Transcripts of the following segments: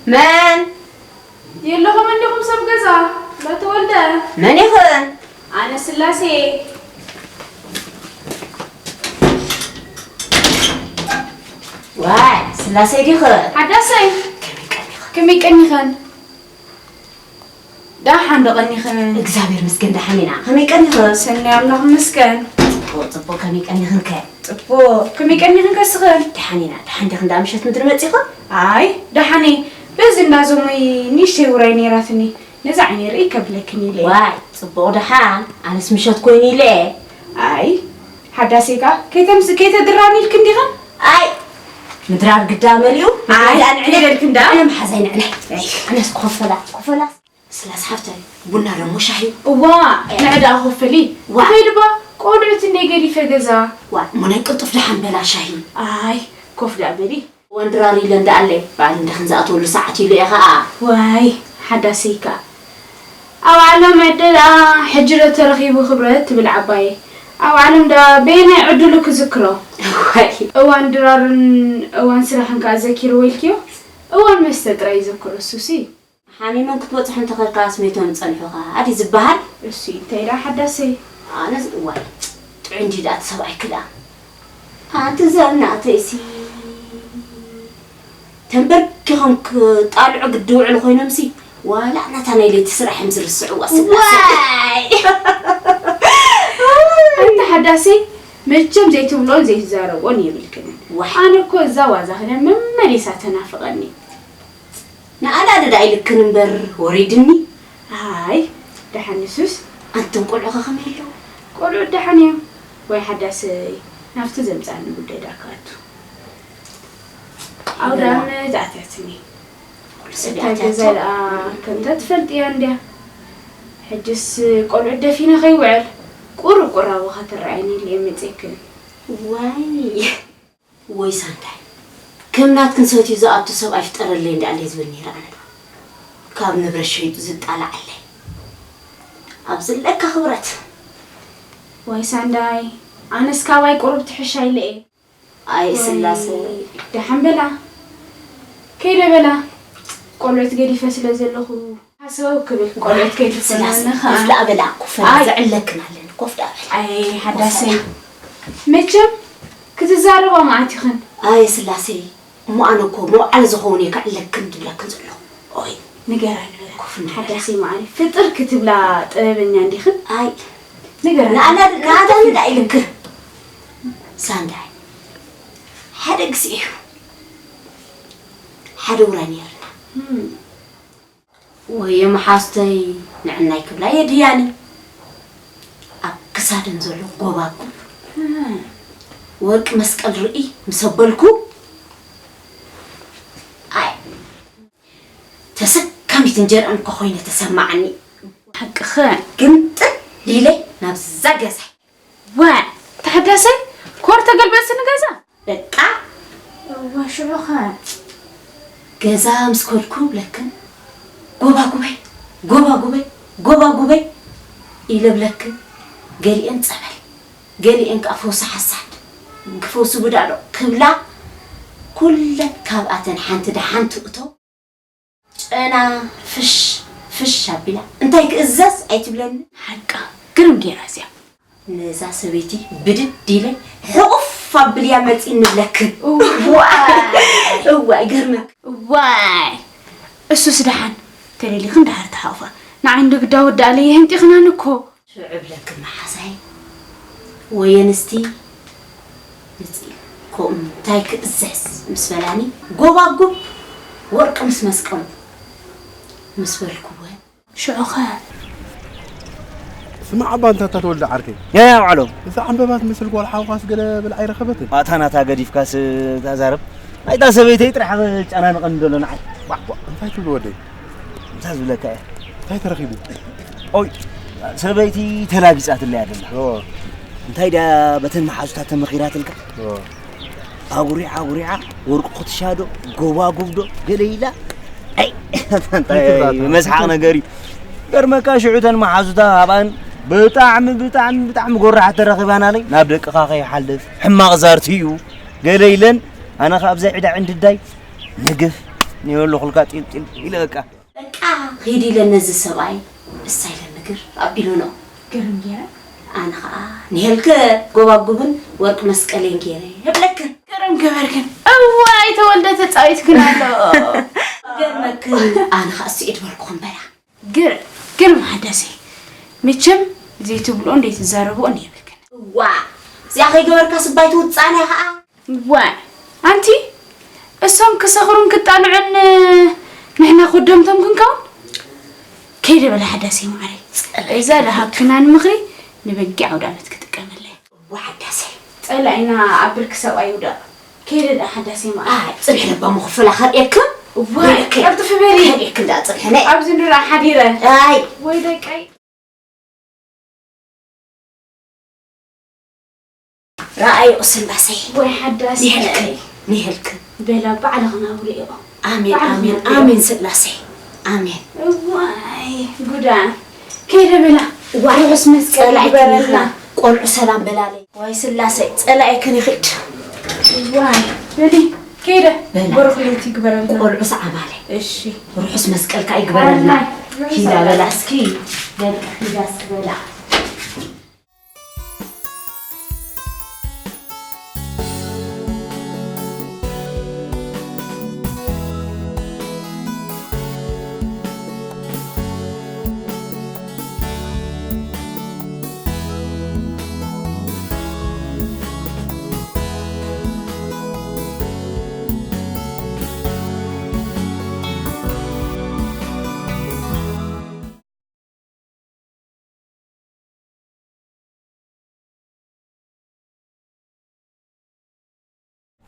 መን የለኹም እንዲኹም ሰብ ገዛ? ዳተወልደ። መን ኢኽን? ኣነ ስላሴ። ዋይ ስላሴ ዲኽን? ሓዳሰይ። ከመይ ቀኒኽን? ከመይ ቀኒኽን? ዳሓን ዶ ቀኒኽን? እግዚኣብሔር ምስገን ደሓን ኢና። ከመይ ቀኒኽን? ሰናይ ኣምላኽ ይመስገን። ጽቡቕ ጽቡቕ። ከመይ ቀኒኽን ከ? ጽቡቕ። ከመይ ቀኒኽን ከስኽን? ደሓን ኢና። ደሓን ዲኽን? እንዳ ምሸት ምድሪ መጺኽን? ኣይ ደሓን እየ። በዚ እንዳዞሙይ ንእሽተይ ውራይ ነይራትኒ። ነዛ ዓይነይ ርእይ ከብለክን ኢለ እየ። ዋይ ጽቡቕ ደሓን። ኣነስ ምሸት ኮይኑ ኢለ እየ። ኣይ ሓዳሴ ከኣ ከይተምስ ከይተድራኒ ኢልክን ዲኽን? ኣይ ምድራር ግዳ መሊኡ። ኣይ ኣንዕነ ኢለልክን ደኣ። ኣነ መሓዛይ ንዕነ። ኣነስ ኮፈላ ኮፈላ። ስላስ ሓፍተይ ቡና ደሞ ሻሂ? እዋ ንዕ ደኣ ኮፈሊ። ዋ። ከይድባ ቆልዑት እንደ ገዲፈ ገዛ። ዋ እሞ ናይ ቅልጡፍ ደሓን በላ ሻሂ። ኣይ ኮፍ ደኣ በሊ። ወንድራር ኢለ እንዳ ኣለ በዓል እንደ ክንዝኣተወሉ ሰዓት ኢሉ እየ ኸኣ። ዋይ ሓዳሰይ ከኣ ኣብ ዓለም ዕድል ደኣ ሕጂ ዶ ተረኺቡ ክብረት ትብል ዓባየ። ኣብ ዓለም ደኣ በየናይ ዕድሉ ክዝክሮ? ዋይ እዋን ድራርን እዋን ስራሕን ከኣ ዘኪርዎ ኢልክዮ? እዋን መስተ ጥራይ ይዘክሮ እሱሲ። ሓሚሞም ክትበጽሖም ተኸልካስ ሜቶም ጸንሑኻ ኣዲ ዝበሃል። እሱ እንታይ ደኣ ሓዳሰይ? ኣነስ እዋይ ጥዑይ እንዲ ደኣ እቲ ሰብኣይ ክልኣ ኣንቲ ዘርናእተይሲ ተንበርኪኾም ክጣልዑ ግዲ ውዕሉ ኮይኖምሲ ዋላ ናታ ናይ ለይቲ ስራሕ እዮም ዝርስዕዋ ስላሴ። ዋይ ኣንታ ሓዳሰይ መቸም ዘይትብሎን ዘይትዛረቦን የብልክንን። ዋይ። ኣነ እኮ እዛ ዋዛ ክደ መመሊሳ ተናፍቐኒ። ንኣዳ ደዳ ኢልክን እምበር ወሪድኒ። ኣይ ደሓን ንሱስ ኣንተን ቆልዑ ከ ከመይ ኣለዉ? ቆልዑ ደሓን እዮም። ወይ ሓዳሰይ ናብቲ ዘምጻኒ ጉዳይ ዳር ክኣቱ። ኣውዳም ተኣትያትኒ። ሰብ እታ ገዛ ይኣትያቶ። ደኣ ከምታ ትፈልጥያ እንድያ። ሕጅስ ቆልዑ ደፊነ ከይውዕል ቁሩብ ቁራቦ ከተረኣይኒ ኢለ እየ መጺክን። ዋይ ወይ ሳንታይ ከም ናትክን ሰትዩ ዝኣቱ ሰብ ኣይፍጠረለይ እንዳኣለይ ዝብል ነይረ ኣነ ዶ ካብ ንብረት ሸይጡ ዝጣላዓለይ ኣብ ዘለካ ክብረት ዋይ ሳንዳይ ኣነስ ካባይ ቁሩብ ትሕሻ ኢለ እየ። ኣይ ስላሰ ደሓን በላ ከይደ በላ ቆልዑት ገዲፈ ስለ ዘለኹ ሓሰው ክብል ቆልዑት ከይድፈናነ ስላሰ ኮፍ ደኣ በላ ኮፍ ኣይ። ዘዕለክን ኣለኒ ኮፍ ደኣ በላ ኣይ ሓዳሰይ መቸም ክትዛረባ መዓት ይኽን ኣይ ስላሰ እሞ ኣነ እኮ መውዓለ ዝኸውን እየ ከዕለክን ድብለክን ዘለኹ ኦይ ንገራ ንበላ ኮፍ እንድበላ። ሓዳሰይ መዓሪ ፍጥር ክትብላ ጥበበኛ እንዲኽን ኣይ ንገራ ንኣና ንኣዳኒ ዳ ኢልክር ሳንዳይ ሓደ ግዜ እዩ ሓደ ውራይ ነርና ወየ መሓዝተይ ንዕናይ ክብላ የድያኒ ኣብ ክሳደን ዘሎ ጎባጉብ ወርቂ መስቀል ርእይ ምስ ኣበልኩ ኣይ ተሰካሚት እንጀርአን እኮ ኮይነ ተሰማዓኒ ሓቅኸ ግምጥል ኢለ ናብዛ ገዛይ ዋ ተሓዳሰይ ኮር ተገልበጥሲ ንገዛ በቃ እዋ ሽዑኸ ገዛ ምስ ከድኩ ብለክን ጎባጉበይ ጎባጉበይ ጎባጉበይ ኢለ ብለክን ገሊአን ጸበል ገሊአን ከዓ ፈውሲ ሓሳድ ፈውሲ ቡዳ ዶ ክብላ ኩለን ካብኣተን ሓንቲ ደሓን ትእቶ ጨና ፍሽ ፍሽ ኣቢላ እንታይ ክእዘዝ ኣይትብለኒ ሓቃ ግርም ጌራ እዚኣ ነዛ ሰበይቲ ብድድ ኢለ ሕቑፍ ኣብልያ መፂኒ ብለክን እዋ ይገርመክ ዋይ እሱስ ደሓን ተደሊኽን ደሓር ተሓቑፋ ንዓይ እንዶ ግዳ ወዳኣለየ ህንጢኽናን እኮ ሽዑ ብለክን መሓዛይ ወይ ኣንስቲ ምፅኢ ከምኡ እንታይ ክእዘዝ ምስ በላኒ ጎባጉብ ወርቂ ምስ መስቀሉ ምስ በልክወን ሽዑኸ ስማዕ ኣባ እንታ ተወልደ ዓርከይ ያያ ባዕሎም እዛ ዕምበባ ትመስል ጓል ሓውኻስ ገለ ብልዓ ኣይረኸበትን ኣታ ናታ ገዲፍካስ ታዛረብ ናይታ ሰበይተይ ጥራሕ ጨናንቐኒ ዘሎ ንዓይ ባዕቧ እንታይ ትብሉ ወደይ እንታይ ዝብለካ እየ እንታይ ተረኺቡ ኦይ ሰበይቲ ተላቢፃትለይ ኣደላ ኦ፣ እንታይ ድያ በተን መሓዙታት ተመኺራትልካ ኦ። ኣጉሪዓ ኣጉሪዓ ወርቂ ክትሻዶ ጎባጉብዶ ገለ ኢላ ኣይ እንታይ ኣይትብላታ። መስሓቕ ነገር እዩ ገርመካ ሽዑ ተን መሓዙታ ኣብኣን ብጣዕሚ ብጣዕሚ ብጣዕሚ ጎራሓት ተረኺባናለይ ናብ ደቅኻ ከይሓልፍ ሕማቕ ዛርቲ እዩ ገለ ኢለን ኣነ ካብ ዘይ ዕዳ ዕንድዳይ ንግፍ ንየሎ ኩልካ ጢል ጢል ኢለ በቃ። በቃ ኺድ ኢለ ነዚ ሰብኣይ እሳ ኢለ ምግር ኣቢሉ ነው። ግርም ገይረ። ኣነ ኸኣ ንሄልከ ጎባጉብን ወርቂ መስቀሌን ገይረ እብለክን። ግርም ገበርክን። እዋይ ተወልደ ተጻዊትክን ኣሎ። ገርመክን ኣነ ኸኣ ስዒድ በልኩኹም በላ። ግርም ግርም ሓዳሰይ። መቸም ዘይትብልኦን ዘይትዛረብኦን የብልክን። እዋ እዚኣ ከይገበርካ ስባይ ትውጻነ ኸኣ። ዋይ ኣንቲ እሶም ክሰኽሩን ክጣልዑን ንሕና ኮደምቶም ክንከውን ከይደ በላ ሓዳሰይ ማዓረይ። እዛ ለሃብክናን ምኽሪ ንበጊዕ ኣውደ ዓመት ክጥቀመለይ። እዋ ሓዳሰይ። ጸላኢና ኣብ ብርኪ ሰብኣይ ይውደቕ። ከይደ ደኣ ሓዳሰይ ማዓረይ። ኣይ ጽንሒ ለባ ምኽፍላ ከርእየክም። ዋይ ቀልጥፊ በሊ። ከርእየክም ደኣ ጽንሒ ነይ። ኣብዚ ንራ ሓዲረ። ኣይ ወይ ደቀይ። ረኣዮ ስላሴ ወይ ሓዳስ ንሄልክን ንሄልክን በላ ባዕልኽን ኣብልዮ። ኣሜን ባዕልኽን ኣሜን ኣብልዮ። ኣሜን ስላሴ ኣሜን። እዋይ ጉዳ ከይደ በላ ዋይ ርሑስ መስቀል ጸላኢክን ይግበረልና። ይኽና ቆልዑ ሰላም በላለይ። ዋይ ስላሴ ጸላኢክን ይኽድ። እዋይ በሊ ከይደ በላ። ብሩኽ ለይቲ ይግበረልና። ቆልዑ ሰዓባለይ። እሺ ርሑስ መስቀል ከኣ ይግበረልና። ኣሜን። ኪዳ በላ እስኪ ደቂ ኪዳ እስኪ በላ።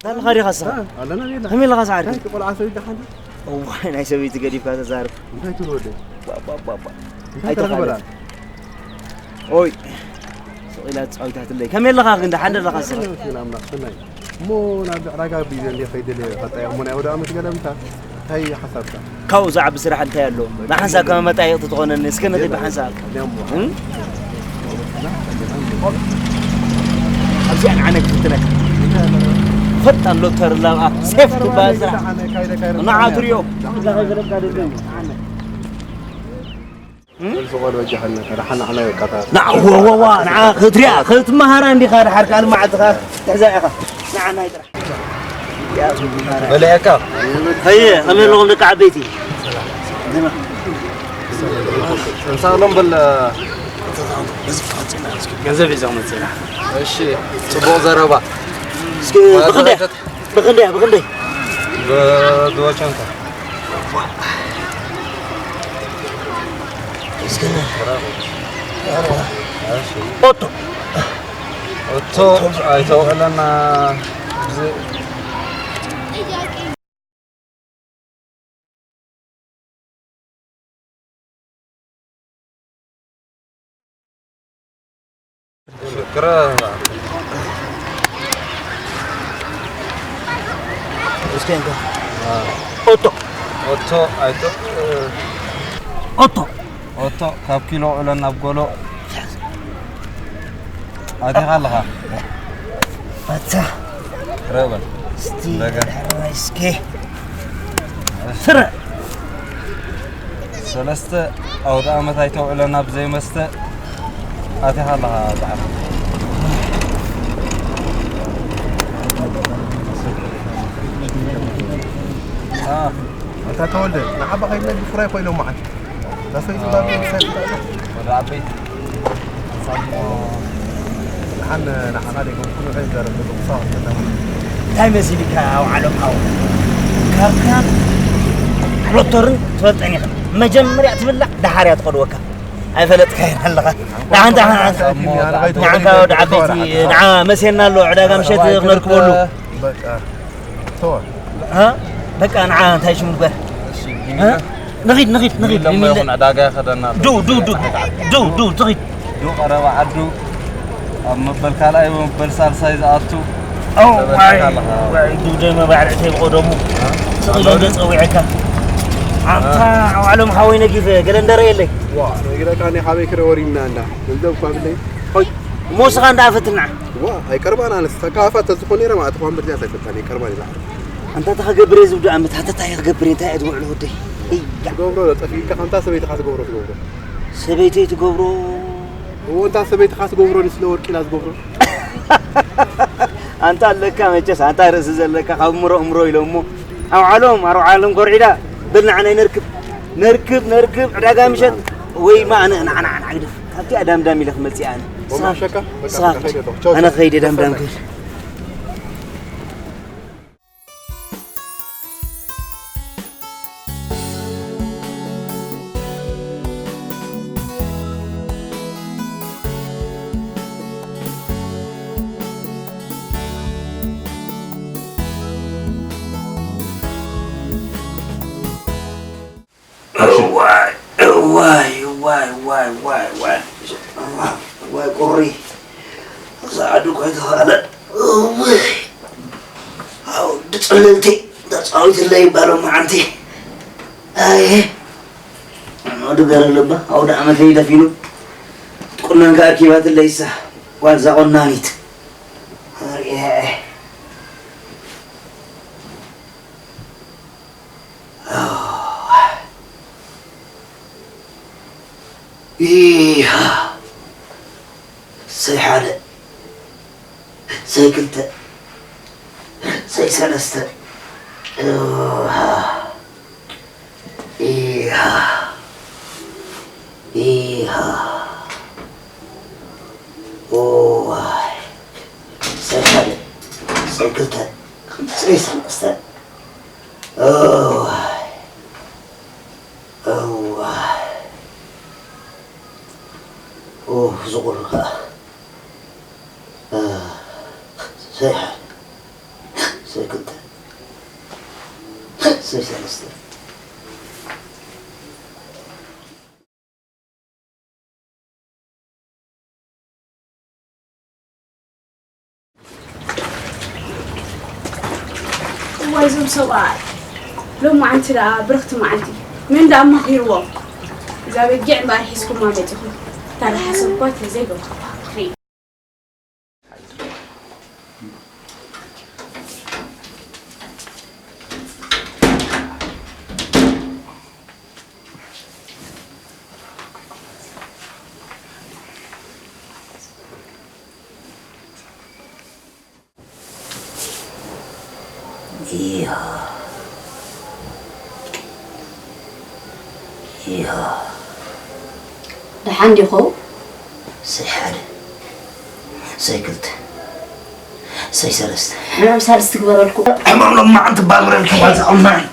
እንታይ ኣለኻ ዲኻ ንስኻ? ኣለና ኔና። ከመይ ኣለኻ ሰዓርኪ? እንታይ ቆልዓ ሰበይቲ ሓንቲ? እዋይ ናይ ሰበይቲ ገዲፍካ ተዛርብ። እንታይ ትብል ወደይ? ባ፣ ባ፣ ባ፣ ባ። እንታይ ኣይተኻእለት። ተረኽበላ? ኦይ። ስቕ ኢላ ትጻወታትለይ። ከመይ ኣለኻ ግን ደሓን ኣለኻ ንስኻ? ሰላም፣ ሰላም፣ ሰናይ። እሞ ናብ ዕዳጋ ብዘን እንደ ኸይደ ቀጣይ እሞ ናይ ወደ ዓመት ገለ ምታ እንታይ ሓሳብካ? ካብኡ ዝዓቢ ስራሕ እንታይ ኣሎ? ብሓንሳብ ከመ መጣየቕቲ ትኾነኒ። እስከ ንኺድ ብሓንሳብ። እም? ኣብዚኣ ንዓነ ክፍትነካ። ፈጣን ሎተር ላብኣ ሴፍ ትበሃል ስራሕ። ንዓ ትሪኦ። እዛ ከይገለካ ደለዩ። እም? መልሲ ቆልዑ ጃሃና፣ ከዳሓና ዓና ይወቃታ። ንዓ፣ ወ፣ ወ፣ ወ፣ ንዓ ክትሪኣ፣ ክትመሃራ እንዲኻ፣ ድሓር ካልእ መዓልቲ ኸኣ ትሕዛ ኢኻ። ንዓ ናይ ጥራሕ። በሊዐካ? ሀየ፣ ከመይ ኣለኹም ደቂ ዓበይቲ? ምሳሎም በል። ገንዘብ ሒዞም መጺና። እሺ፣ ጽቡቕ ዘረባ። እስኪ ብኽንደይ? ብኽንደይ? ብኽንደይ? ብወቸንታ። እስኪ ኦቶ። ኦቶ ኣይተውዕለና። ሽክረ እስኪ እንካ። ኦቶ። ኦቶ፣ ኣይቶ። ኦቶ። ኦቶ፣ ካብ ኪሎ ውዕሎ ናብ ጎሎ። ኣቲኻ ኣለኻ። ኣታ። ረበል። እስቲ እንደገና። ዳሕራይ እስኪ። ስረ። ሰለስተ ኣውደ ዓመት ኣይተውዕለና ብዘይ መስተ ኣቲኻ ኣለኻ ጻዕዳ። አ፣ ኣታ ተወልደ፣ ንዓባ ከይድና ፍራይ ኮይኖም መዓት። ዳሰይ ዝባብ ወደ ዓበይቲ። ንሓን ንዓኻ ደይኮንኩ ንኸይ ዘረብ ዘለኹ ሳዋ እንታይ መሲልካ ኣውዓሎም ሓው? ካብታ ሎተርን ትፈልጠን ኢኻ። መጀመርያ ትብላዕ ደሓር እያ ትኸድወካ። ኣይፈለጥካዮን ኣለኻ። ንዓንታ ንዓንታ ወደ ዓበይቲ ንዓ መሴና ኣሎ ዕዳጋ ምሸት ክነርክበሉ። በቃ ተወ። ሃ? በቃ ንዓ እንታይ ሽሙ ግበር? እሺ፣ ሃ? ንኺድ ንኺድ ንኺድ ንኺድ። ቢሎ እሞ ይኹን ዕዳጋ ይኸደና ኣሎ። ዱ ዱ ዱ ዱ ዱ ትኺድ። ዱ ቀረባ ዓዱ ኣብ መበል ካልኣይ ወይ መበል ሳልሳይ ዝኣቱ። ኣው ተበልካ ዋይ ኣለኻ። ዋይ ዱ ደመ ባዕርዕተይ ብቐደሙ። ሃ? ስቕ ኢለ እንደ ጸዊዐካ። ኣንታ ኣዋዕሎም ሓወይ ነጊፈ ገለ እንደረየለይ። ዋ፣ ነጊረካ እኔ ሓበይ ክረ ወሪና እንዳ። ገንዘብ እኳ ብለይ። ሆይ። እሞ ስኻ እንዳ ፈትና። ዋ፣ ኣይቀርባን ኣነስ ተካፋ ተዝኾን ነይረ ማለት እኳ እምበር እዚኣ ኣይፈልጣን፣ ኣይቀርባን ኢላ። ኣንታ እንታይ ክገብር እየ ዝብዶ ዓመት? ኣንታ እንታይ ክገብር እየ? እንታይ እየ ዝውዕሎ ወደይ? እያ። ትገብሮ ዶ? ጠፊእካ ከምታ ሰበይትኻ ትገብሮ ትገብሮ። ሰበይተይ ትገብሮ? እዎ፣ እንታ ሰበይትኻ ትገብሮ ንስለ ወርቂ ኢላ ዝገብሮ። ኣንታ ኣለካ መቸስ፣ ኣንታ ርእሲ ዘለካ ካብ እምሮ እምሮ ኢሎ እሞ። ኣውዓሎም፣ ኣውዓሎም ኮርዒዳ። በል ንዓና ነርክብ። ነርክብ፣ ነርክብ፣ ዕዳጋ ምሸት። ወይ ማ ኣነ፣ ንዓ፣ ንዓ፣ ንዓ ግደፍ። ካብቲ ኣዳምዳም ኢለ ክመጽእ ኣነ። ወማሸካ? በቃ፣ ስኻ በቃ፣ ኸይደ ዶ። ቻው፣ ኣነ ቻው። ኸይደ ዳምዳም ቻው። ክብል። እዋይ፣ እዋይ፣ እዋይ፣ እዋይ፣ እዋይ፣ እዋይ። እዋይ፣ እዋይ፣ ቁሪ። ክሰዓዱ እኳ ኣይተኻእለን። እውይ። ኣው፣ ድጽለልቲ ተጻዊትለይ ይባሎም መዓንቲ። ኣየ። ድገር ኣለባ፣ ኣውደ ዓመት ለይደፊኑ። ቁነን ከኣ ኪባትለይሳ። ጓል ዛቆናኒት። ኣየ። ኢሃ። ሰይ ሓደ፣ ሰይ ክልተ፣ ሰይ ሰለስተ። እሃ። ኢሃ። ኢሃ። ኦዋይ። ሰይ ሓደ፣ ሰይ ክልተ፣ ሰይ ሰለስተ። እዋይ፣ እዋይ። ኡፍ፣ ዝቑር ከኣ። እ፣ ሰይ ሓደ፣ ሰይ ክልተ፣ ሰይ ሰለስተ። እዋይ፣ እዞም ሰብኣይ ሎም መዓልቲ ደኣ ብርኽቲ መዓልቲ መን ደኣ ኣማኺርዎም? እዛ በጊዕ እምበኣር ሒዝኩማ መጺኹም። እታ ዝሓሰብኳ ዘይገብርኩዋ። ኢሃ። ኢሃ። ደሓን ዲኹ? ሰይ ሓደ፣ ሰይ ክልተ፣ ሰይ ሰለስተ። ሕማም ሳልስቲ ግበረልኩ። ሕማም ሎማዓንቲ ባግረልኩ፣ ባዛ ኦንላይን።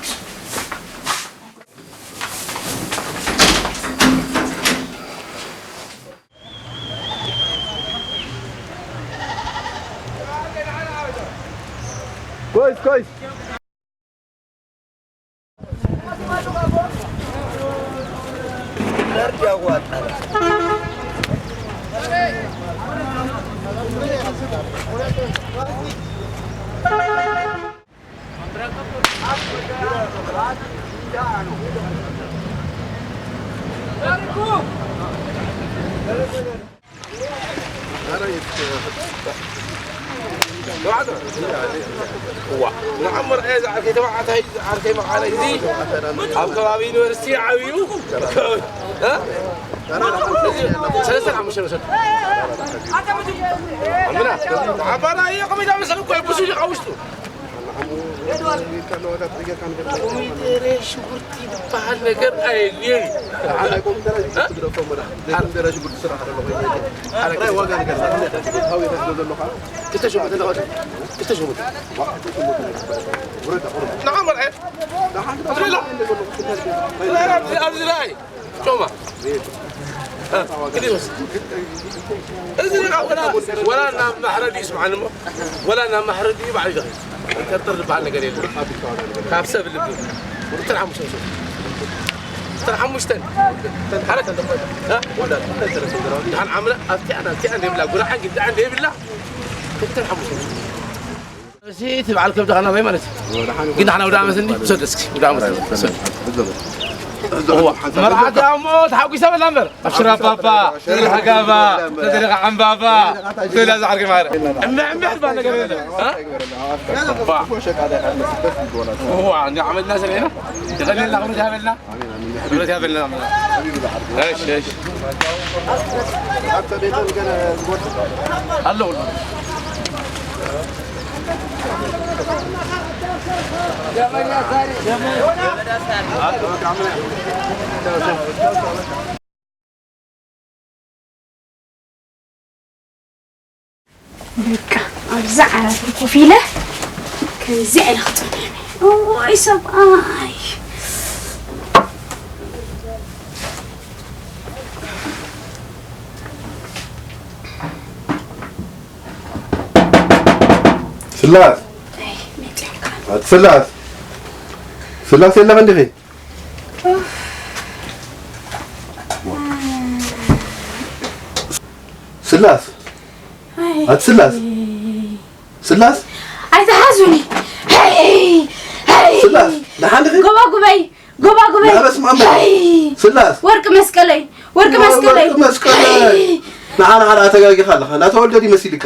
ኮይስ፣ ኮይስ። እዋ፣ ንዓመር እየ ዝዓርከይ ተባዕታይ፣ ዝዓርከይ መቓለይ እዚ ኣብ ከባቢ ዩኒቨርሲቲ ዓብዩ። እ? እዚ ሰለስተ ሓሙሽተ መሰል። ኣምና፣ ዓባራ እየ፣ ከመይ ዳመሰል እኮ እዩ፣ ብዙ እዩ ኣብ ውሽጡ። ኮሚደረ ሽጉርቲ ዝበሃል ነገር ኣየድልዮን እዩ። ክልተ ሽጉርቲ፣ ክልተ ሽጉርቲ። ንዓ መርዐ። ኣብዚ፣ ኣብዚ ላይ። ጮማ። እ፣ ግዲስ። እዚ ደኣ ወላ፣ ወላ ናብ ማሕረዲ ይስምዓኒ እሞ፣ ወላ ናብ ማሕረዲ ባዕሉ ይደኽል። ከርተር ዝበሃል ነገር የለን። ካብ ሰብ ልቢ። ክልተን ሓሙሽተን ሰብ። ክልተን ሓሙሽተን። ሓደ ከንተ ኮይና። እ? ደሓን ዓምላ ኣብቲኣን፣ ኣብቲኣን ዘይብላ፣ ጉራዓን ግዳዕን ዘይብላ። ክልተን ሓሙሽተን ሰብ። እዚ እቲ በዓል ከብድኻ ናበይ ማለት እዩ? ግን ንሕና ወደ ዓመት እንዲ ውሰድ እስኪ፣ ወደ ዓመት እንዲ ውሰድ። መርዓት እሞ ተሓጒሰ በላ እምበር። ኣብሽራ ባባ፣ ተደረኻ ጋባ፣ ተደረኻ ዕምባባ፣ ተላ ዝዓርገ ማረ። እምብሕ እምብሕ ዝበሃል ነገር የለን። እ? ዋ። እዋ፣ እንዲ ዓመትና ሰሪዕና። የቐንየልና፣ ክብረት ይሃበልና። ክብረት ይሃበልና። እሺ፣ እሺ። ኣለዉ። በቃ ኣብዛ ዓራት ኮፍ ኢለ ከምዚ ኢለ ክጸንሕ። እዋይ ሰብኣይ። ስላስ። ኣይ፣ መጺኣልካ። ኣቲ ስላስ። ስላስ የለኸ እንዲኺ? ስላስ። ኣይ። ኣቲ ስላስ። ስላስ። ኣይትሓዙኒ። ሄይ! ሄይ! ስላስ። ደሓን ዲኺ? ጎባጉበይ! ጎባጉበይ! ንዓ በስመ ኣብ። ሄይ! ስላስ። ወርቂ መስቀለይ! ወርቂ መስቀለይ! ወርቂ መስቀለይ! ሄይ! ንዓ፣ ንዓ፣ ንዓ ተጋጊኻ ኣለኻ። ናተወልደ ድዩ መሲልካ?